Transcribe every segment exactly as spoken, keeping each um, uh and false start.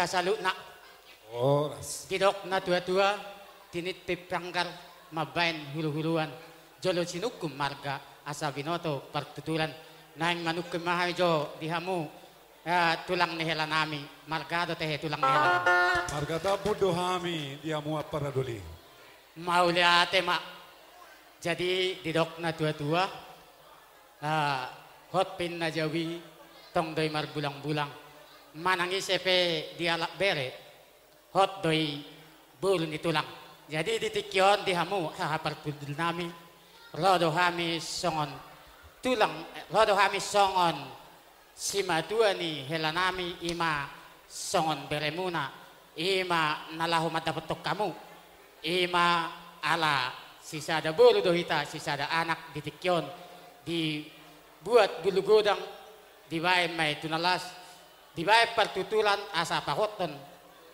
Saluhutna. Horas. Didok na tua-tua, tinitip sanggar mambahen huru-huruan, jolo sinungkun marga asa binoto partuturan. Naeng manungkun ma hami jo di hamu, eh, tulang ni hela nami, marga do tehe tulang ni hela nami. Marga Tambun do hami di hamu ampara doli. Mauliate ma. Jadi didok na tua-tua, ah, hot pe ninna jabu i, tong do i marbulang-bulang. Manang ise pe dialap bere, hot do i boru ni tulang. Jadi di tingki on di hamu haha parhundul nami, ro do hami songon tulang, ro do hami songon simatua ni hela nami, i ma songon beremuna, i ma na laho mandapothon hamu, i ma ala sisada boru do hita, sisada anak di tingki on, dibuat bulu godang, dibahen ma i tu na las, dibahen partuturan asa pahothon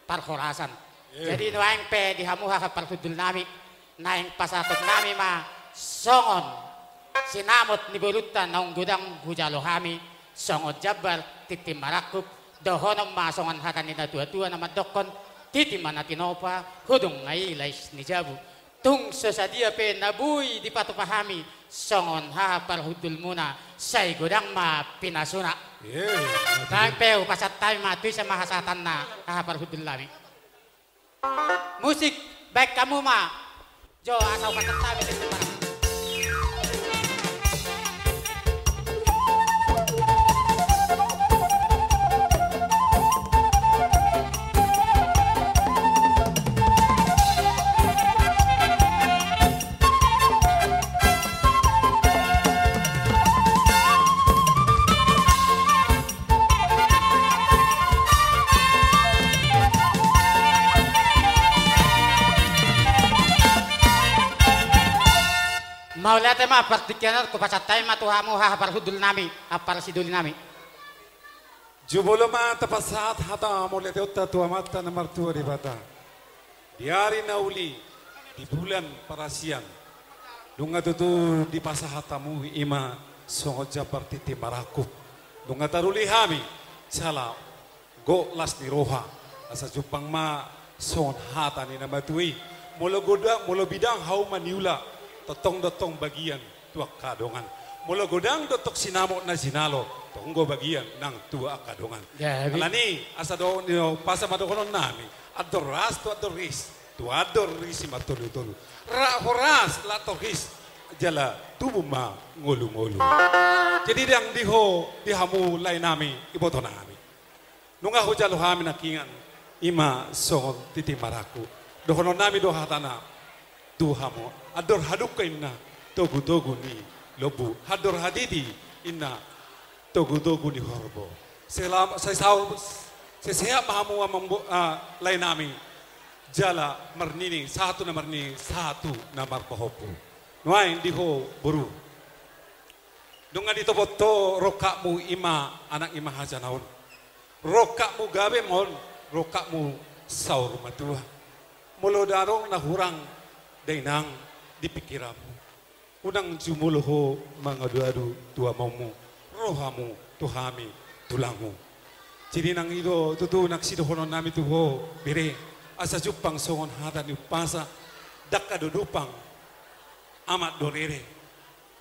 parhorasan. Eh. Jadi nuaeng pe di hamu haha parhundul nami, naeng pasahaton nami ma songon sinamot ni borunta naung godang hujalo hami, songon jambar tintin marangkup, dohonon ma songon hata ni na tua-tua na mandokkon, tintin ma na tinopa, hudung ma i lais ni jabu. Tung so sadia pe na boi dipatupa hami songon haha parhundulmuna, sai godang ma pinasuna. Eh, naeng pe hupasahat hami ma tu ise ma hasahatanna haha parhundul nami. Musik, bahen hamu ma jo asa hupasahat hami. Mauliate ma, partingkian on hupasahat hami ma tu hamu haha parhundul nami, ampara sidoli nami. Jumolo ma tapasahat hata mauliateonta tu Amanta na martua Debata. Di ari na uli, di bulan parasian, nunga tutu dipasahat hamu i ma songon jambar tintin marangkup. Nunga taruli hami, jala gok las ni roha, asa jumpang ma songon hata ni na matua i. Molo godang, molo bidang hauma niula, tongtong do tong bagian tu angka dongan. Molo godang do tong sinamot na jinalo, tong do bagian nang tu angka dongan. Jadi. Alani, asa do, ni, pasa ma dohonon nami, andor ras tu andor ris, tu andor ris i martolu-tolu. Ra horas, ra torhis, jala tubu ma ngolu-ngolu. Jadi ndang di ho, di hamu lae nami, iboto nami. Nunga hujalo hami nangkiningan, i ma songon tintin marangkup. Dohonon nami do hatana tu hamu. Andor hadungka inna togu-togu ni lombu. Andor hatiti inna togu-togu ni horbo. Selam-, sai saur, sai sehat ma hamu amang bo-, ah, lae nami. Jala marnini, sahat tu na marnini, sahat tu na marpahompu. Nuaeng di ho boru. Nunga ditopot ho rongkapmu i ma anak ni mahajanaon. Rongkapmu gabe ma on, rongkapmu saur matua. Molo adong na hurang dainang di pingkiranmu, unang jumolo ho mangadu-adu tu amamu, ro hamu tu hami tulangmu. Jadi nang i do tutu nang sidohonon nami tu ho bere, asa jumpang songon hata ni umpasa, ndang adong dumpang amak do rere.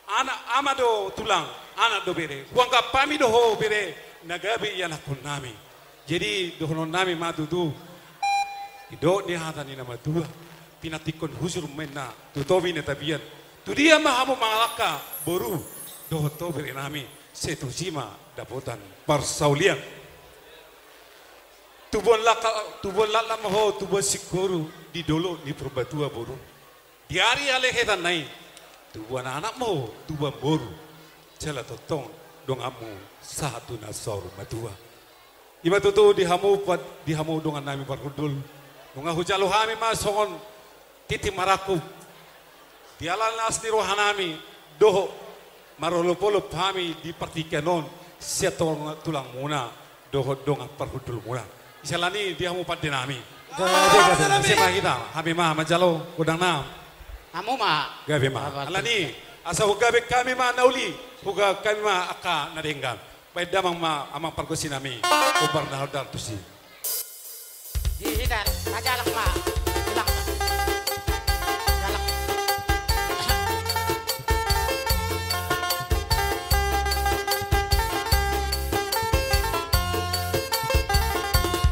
Anak, ama do tulang, anak do bere. Huanggap hami do ho bere na gabe ianakhon nami. Jadi dohonon nami ma tutu, didok ni hata ni na matua, pinantikhon hujur ma inna tu topi ni tapian. Tu dia ma hamu mangalangka boru dohot ho bere nami, sai tusi ma dapotan parsaulian. Tubuan laka-, tubuan laklak ma ho, tubuan singkoru di dolok ni Purbatua boru. Di ari halehetanna i, tubuan anak ma ho, tubuan boru, jala tongtong donganmu sahat tu na saur matua. I ma tutu di hamu pat-, di hamu dongan nami parhundul. Nunga hujalo hami ma songon tintin marangkup. Di ala las ni roha nami, dohot marolop-olop hami di partingkian on, sian tong-, tulangmuna, dohot dongan parhundulmuna. Isala ni di hamu pande nami. Gabe, gabe, gabe. Ise ma hita, hami ma manjalo, godang na. Hamu ma. Gabe ma. Gabe. Alani, asa hugabe hami ma na uli, hugabe hami ma angka na denggan. Baen damang ma amang pargonsi nami, hombar na hordang tusi. Tar, tajalak ma. Jalak. Jalak.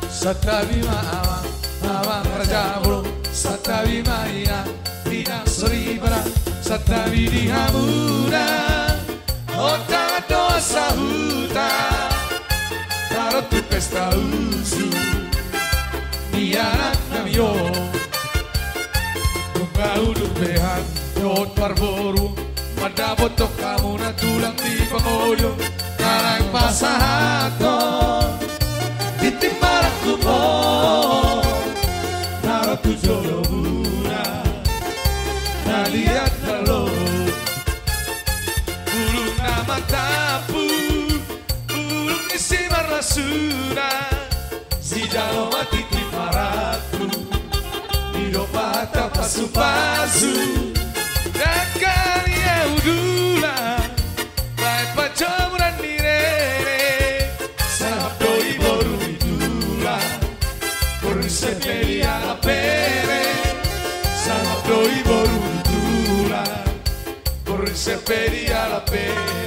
Santabi ma amang, amang raja bolon, santabi ma inang, inang soripada, santabi di hamuna. Hot tangan do sahuta, tarutu pesta usu ni anaknami on. Nunga udut behan dohot parboru, mandapothon hamuna tulang ni pangoli on, na naeng pasahathon tintin marangkup on, na ro tu jolomuna, na liat na lolo. Bulung na martampu, bulung ni simarlasuna, sijalo ma tintin marangkup, didok ma hata pasupasu. Dangka ni ahu tulang, baen panjomuran ni rere, sangap do i boru ni tulang, borngin sempeli ala pere, sangap do i boru ni tulang, borngin sempeli ala pere.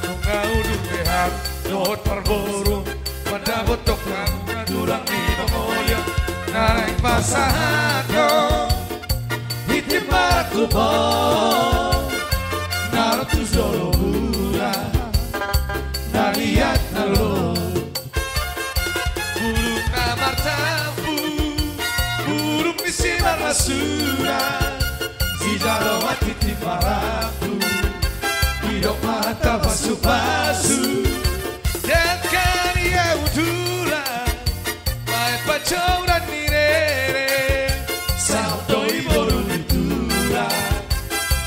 Nunga udut behan dohot parboru, mandapothon hamuna tulang ni pangoli on, na naeng pasahathon tintin marangkup on, na ro tu jolomuna, na liat na lolo. Bulung na martampu, bulung ni simarlasuna, sijalo ma tintin marangkup, didok ma hata pasupasu. Dangka ni ahu tulang, baen panjomuran ni rere, sangap do i boru ni tulang,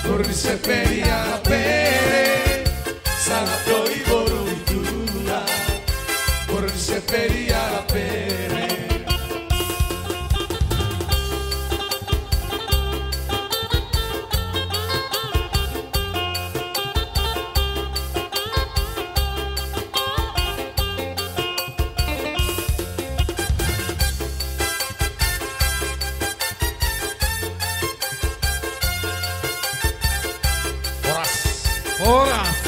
borngin sempeli ala pere, sangap do i boru ni tulang, borngin sempeli ala pere. Horas. Horas.